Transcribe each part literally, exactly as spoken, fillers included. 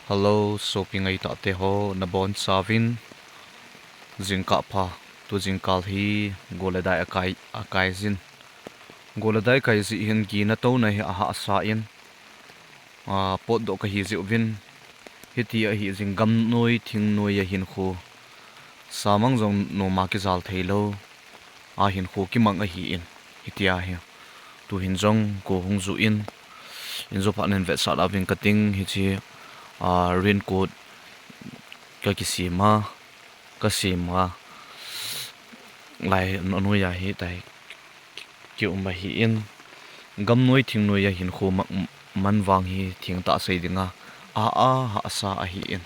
Hello, sopi ngaitah te ho, nabonchauvin jingkah pha. Tu jingkah hi gol le dai akai, akai jin. Gol le dai kai jeh hin gina touna hi ahahsa in, a, potdoh kahi jeh uvin, hiti ahi jing, gamnoi thingnoi a hinkho, samang jong noma kijal theilou a hinkho kimang ahi in, hitia hi. Tuhin jong go hung ju in, in jo phat nin vetsah uving kating, hiche, a, raincoat kakisem a, kasem a, lai noiya hitia kium ahi in, gamnoi thingnoi a hinkho ma-, man vang hi thengtah sei dinga, a, ahahsa ahi in.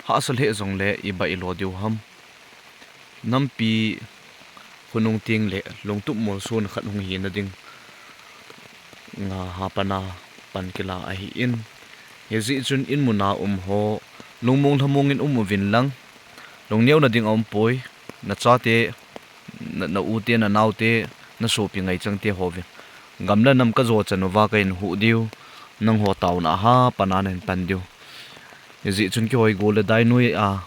Hahsa lheh jongle iba ilo diu ham. Nampi khonung teng le lungtup molsona khat hung hina ding, nga hapan a pan kila ahi in. Hijeh chun in muna um ho, lungmong lhamong in um uvin lang, lungneona ding aumpoi, nachate, na, na u te, nanao te, nasopi ngaichang te hovin. Gam le nam kajo chan uva kahin huh diu, nangho taona hapan a nahin pan diu. Hijeh chun keiho hi gol le dai noi a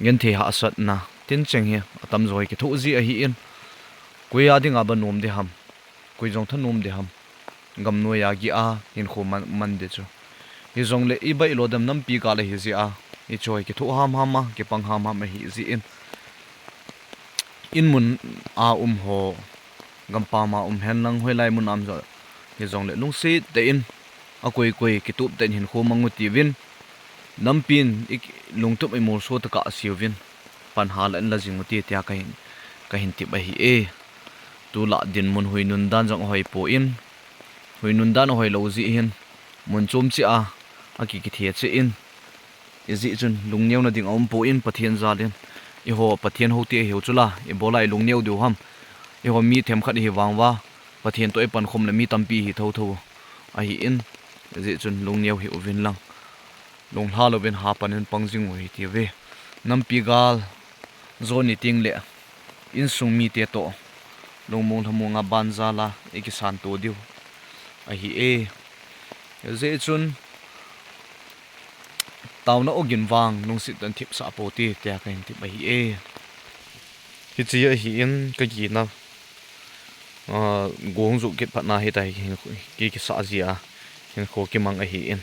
genthei hahsatna tincheng hi atamjo hi kithoh ji ahi in. Koi a dinga ba nom ding ham, koi jong thanom ding ham, gamnoi a gih a hinkho man, man ding chu. Hijongle iba ilo dem, nampi gal ahi jeh a, hiche hi kithoh hamham a, kipang hamham ahi jeh in, in mun a um ho, gampam a um hen lang, hoilai mun a um jo hijongle, lungset tah in, akoi koi kitup tah in hinkho mang u tiuvin, nampin i lungtup imolso tokah asei uvin, pan hala in la jing u ti, tia kahin, kahin tep ahi e. Tulai dinmun huinun dan jong ahoipoi, huinun dan ahoilou jeh hin, mun chom cheh a aki, kithe cheh in, hijeh chun lungneona ding aumpoi, Pathen jal in. Eiho Pathen houte ahiu chula, ibola ilungneo diu ham. Eiho mi themkhat ihi vang uva, Pathen toh ipankhom le mi tampi ihi thotho ahi in. Hijeh chun lungneo hih uvin lang, lunglha louvin hapan in pang jing u hite uve. Nampi gal jo ni teng le insung mite toh lungmong lhamong a banjal a ikisanto diu ahi e. Hijeh chun taona ogin vang lungset tah in thipsah pou hite, tia kahin tep ahi e. Hiche ahi in kagina, a, go hung ju kit phat na hitia hi ki, kisah ji a hinkho kimang ahi in.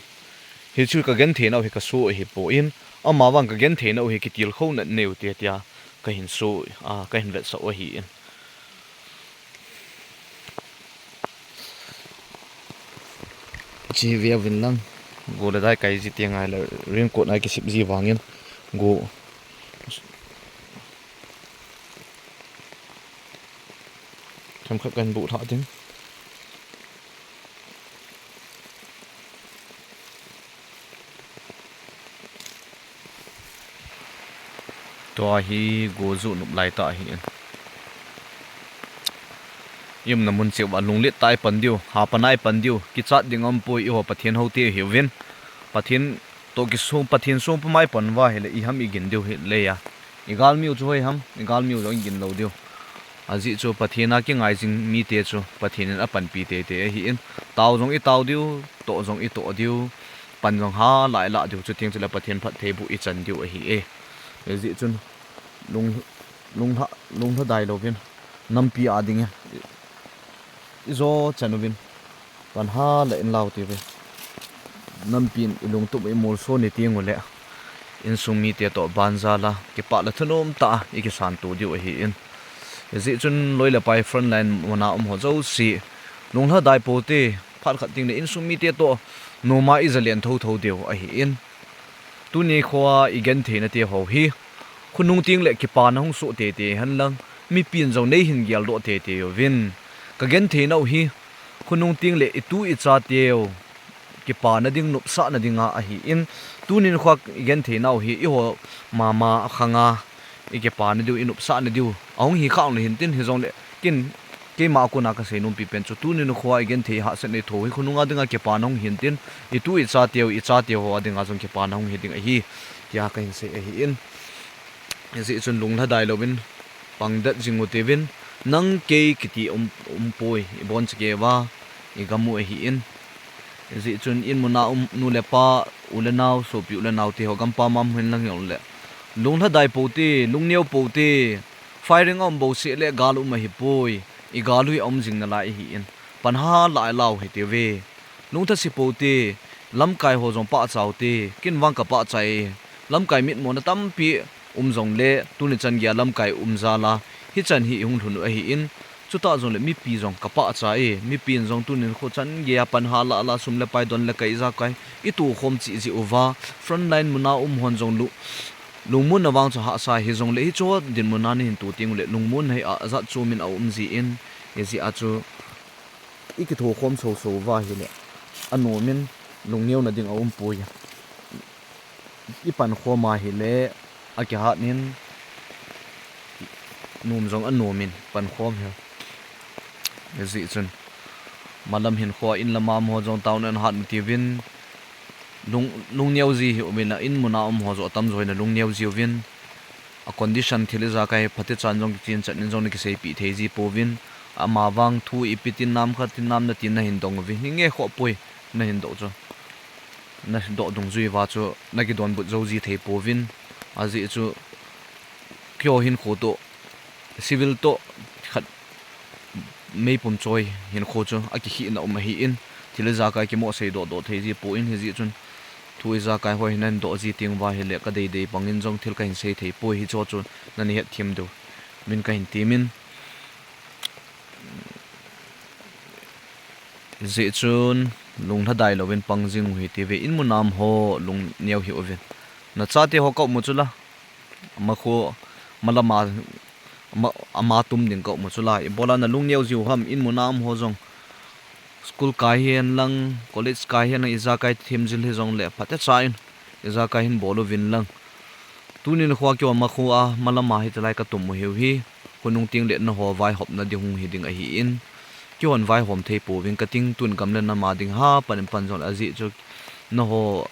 Hichu kagenthei nau hi kasoh ahipoi, amavang kagenthei nau hi kitilkhou nat neiu hite, tia kahin soh, a, kahin vetsah u ahi in. Hiche hi ve uvin lang, go le dai kai ji teng ahile, raincoat a kisem ji vangin, go themkhat kahin buh lha ding. Tua hi go ju nop lai tah ahi in. Iumna mun cheh uva lunglet tah a ipan diu, hapan a ipan diu, kichat ding aumpoi, eiho Pathen houte ihiuvin. Pathen toh kisong, Pathen songpum a ipan uva ahile iham igin diu hile a, igalmiu chu hoi ham, igalmiu jong igin lou diu. Ajeh chu Pathen a kingai jing mite chu Pathen in apanpi teitei ahi in. Tao jong itao diu, toh jong itoh diu, pan jong hala ilah diu, chuteng chule Pathen phattheiboh ichan diu ahi e. Hijeh chun lung, lunglha, lunglhadai louvin, nampi a dingin ijo chan uvin, pan hala in lau tiuve. Nampin ilungtup imolso ni tengule, insung mite toh banjal a kipah le thanom tah a ikisanto diu ahi in. Hijeh chun loi le pai, frontline muna um ho jouse, lunglhadai pou hite, phat khat teng le insung mite toh noma ijalen thotho diu ahi in. Tuni khoa igenthei nate ho hi khonung teng le kipana hung soh teitei hen lang, mipin jong neihin geldoh teitei uvin. Kagenthei nau hi khonung teng le itu ichateu kipana ding, nopsahna dinga ahi in. Tuni khoa igenthei nau hi eiho mama khanga ikipana diu, inopsahna diu ahung hi khah le hintin, hijongle kin, keima a kona kasei nompi pen chu, tuni nikhoa igenthei hahsatna itho hi khonunga dinga kipana hung hintin, itu ichateu, ichateu ho a dinga jong kipana hung hi ding ahi, tia kahin sei ahi in. Hijeh chun lunglhadai louvin pangdet jing u tiuvin, nang kei kiti um, umpoi, ibonchauva igam u ahi in. Hijeh chun in muna um nu le pa, u le nao, sopi u le nao te ho, gampam a um hen lang jong le, lunglhadai pou te, lungneo pou te. Firing a um bouseh le gal um ahipoi, i gal u hi a um jing nalai ahin, pan hala lau hite ve. Lungthase pou te, lamkai ho jong pachat u te, ken vang ka pachat e. Lamkai mitmo na tampi um jongle, tuni chan geiya lamkai um jal a, hichan hi i hung lhun u ahin, chutah jongle mipi jong ka pachat e, mipi in jong tuni nikho chan geiya pan hala la sum le pai don le kai ijakai i tokhom cheh jeh uva, frontline muna um hon jong lu, lungmonna vang chu hahsa hijongle hiche dinmuna nahin to teng ule lungmonna hi ajat chom in a um jin, hijeh a chu i kithokhom soso uva ahile, anom in lungneo na ding a um poi. I pankhom a ahile, akihat in, nom jong anom in pankhom hi. Hijeh chun, malam hinkho a in lam a um ho jong taona nahat u hite uvin, lung, lungneo ji hih uvin, a in muna um ho joh atamjo hi nalungneo ji uvin, a condition thil ijakai phatechan jong kichen chan in jong nakiseipeh thei ji pouvin, ama vang thu ipi tin nam khat tin nam na tin nahin dong uvin, hi nge khoh poi, nahin doh chu. Nadoh dungjui uva chu nakidonbut jou ji thei pouvin, ajeh chu keiho hinkho toh, civil toh khat meipum choi hinkho chu akikhehna um ahin, thil ijakai kimoh seidoh doh thei ji pon, hijeh chun thu ijakai ho hi nahin doh ji teng uva ahile, kadeidei bangin jong thil kahin sei thei poi, hicheho chu nani hetthem diu vin kahin temin. Hijeh chun lunglhadai louvin pang jing u hite ve, in muna um ho lungneo hih uvin. Nachate ho ka um u chula, ama kho, ama lama, ama, ama tum ding ka um u chula, ibola nalungneo jiu ham, in muna um ho jong. School kai hihen lang, college kai hihen lang, ijakai themjil hijongle phatecha in ijakai hin bol uvin lang. Tuni nikho a keiho ama kho a, ama lama hitilai katum u hiu hi, khonung tengle nangho vaihopna ding hung hi ding ahin, keihon vaihom thei pouvin kating, tun gam le nam a ding hapan in pan jongle, ajeh chu nangho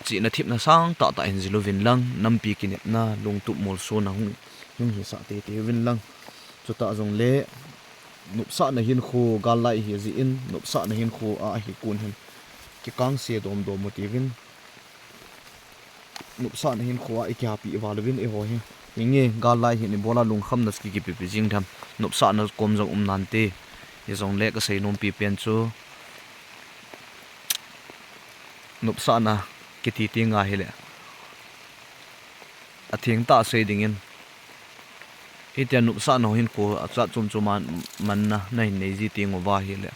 chihna thepna sangtah tah hin jil uvin lang, nampi kinepna, lungtup molsona hung, hung hisah teitei uvin lang. Chutah jongle, nopsahna hinkho gal lai ahi jeh in, nopsahna hinkho a ahikon hin kikangse domdom u hite uvin. Nopsahna hinkho a ikihappy val uvin eiho hi. Hinge gal lai hin ibola lungkhamna chu kikipepi jing tham. Nopsahna kom jong um nante. Hijongle kasei nompi pen chu, nopsahna kiti tenga hile, athengtah sei dingin, hitia nopsahna hinkho ajat chom chom a manna nahin nei ji teng uva ahile,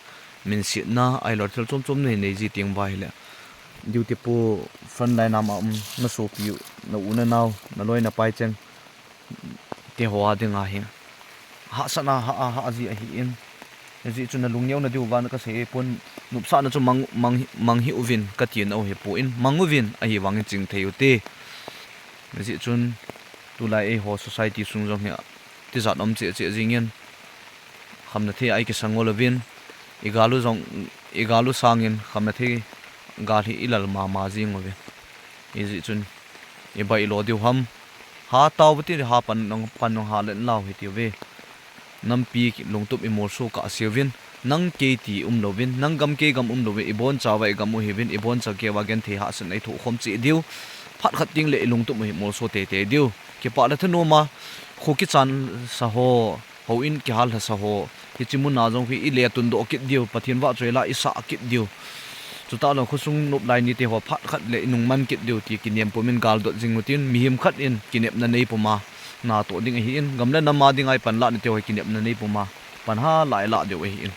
minsetna ahilou thil chom chom nahin nei ji teng uva ahile, duty pu, frontline a um, nasopi u, na u na nao, naloi napai cheng teho a dinga hi hahsatna hah a hah ji ahin, hijeh chun nalungneo na diu vang kasei pon, nopsahna chu mang, mang, mang hih uvin kati nau hi pon, mang uvin, ahivangin chingthei u hite. Hijeh chun tulai eiho society sung jong hi tijat um cheh cheh jingin, khamna thei a ikisang ngol uvin, igal u jong, igal u sangin khamna thei gal hi ilal mama jing uvin. Hijeh chun ibai ilo diu ham, hatao uva ti, hapan nung, pan nung halen lau hite uve. Nampi lungtup imolso kahse uvin, nang kei ti umlouvin, nang gam kei gam umlouvin, ibonchauva igam u hiuvin, ibonchauva genthei hahsatna ithoh khom cheh diu. Phat khat tengle ilungtup u hi molso teitei diu. Kipah le thanom a, kho kichansa ho, houin kihallhasa ho, hiche muna jong hi ile tundoh kit diu, Pathen vahchoila isah kit diu. Chutah jong khosung nop lai nite ho phat khat le inung man kit diu ti kinem pumin galdot jing utin, mihem khat in kinepna neipuma natoh ding ahin, gam le nam a dinga ipanlah nate ho hi kinepna neipuma pan hala ilah diu ahin.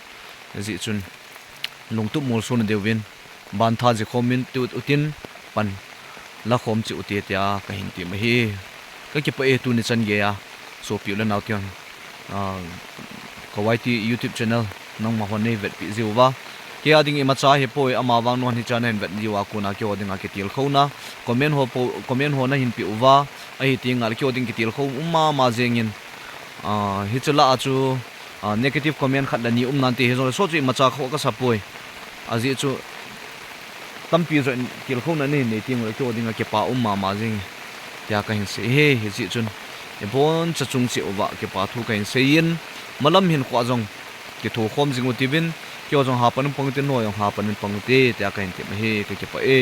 Hijeh chun lungtup molso na diuvin, bantha jikhomin ti utin, pan lakhom cheh ute tia kahin tem ahi. Kakipah e tuni chan geiya, sopi u le nao teng, ah, ka Y T YouTube channel nangma hon neivetpeh jiuva. Kei a ding imacha ahipoi, ama vang non hicha nahin vet jiuva kona keiho dinga kitilkhouna, comment ho po, comment ho nahin peh uva, ahi tengle keiho ding kitilkhou um mama jengin, ah, hiche lah a chu, ah, negative comment khat le ni um nante, hijongle soh chu imacha kho kasapoi. Ajeh chu tampi joh in tilkhouna nahin nei tengule keiho dinga kipa um mama jeng tia kahin sei e, hijeh chun iboncha chung cheh uva kipa thu kahin seiyin, malam hinkho a jong kithokhom jing u tiuvin, Keiho jong hapan in pang ute, noi jong hapan in pang ute, tia kahin tep ahi, kakipah e.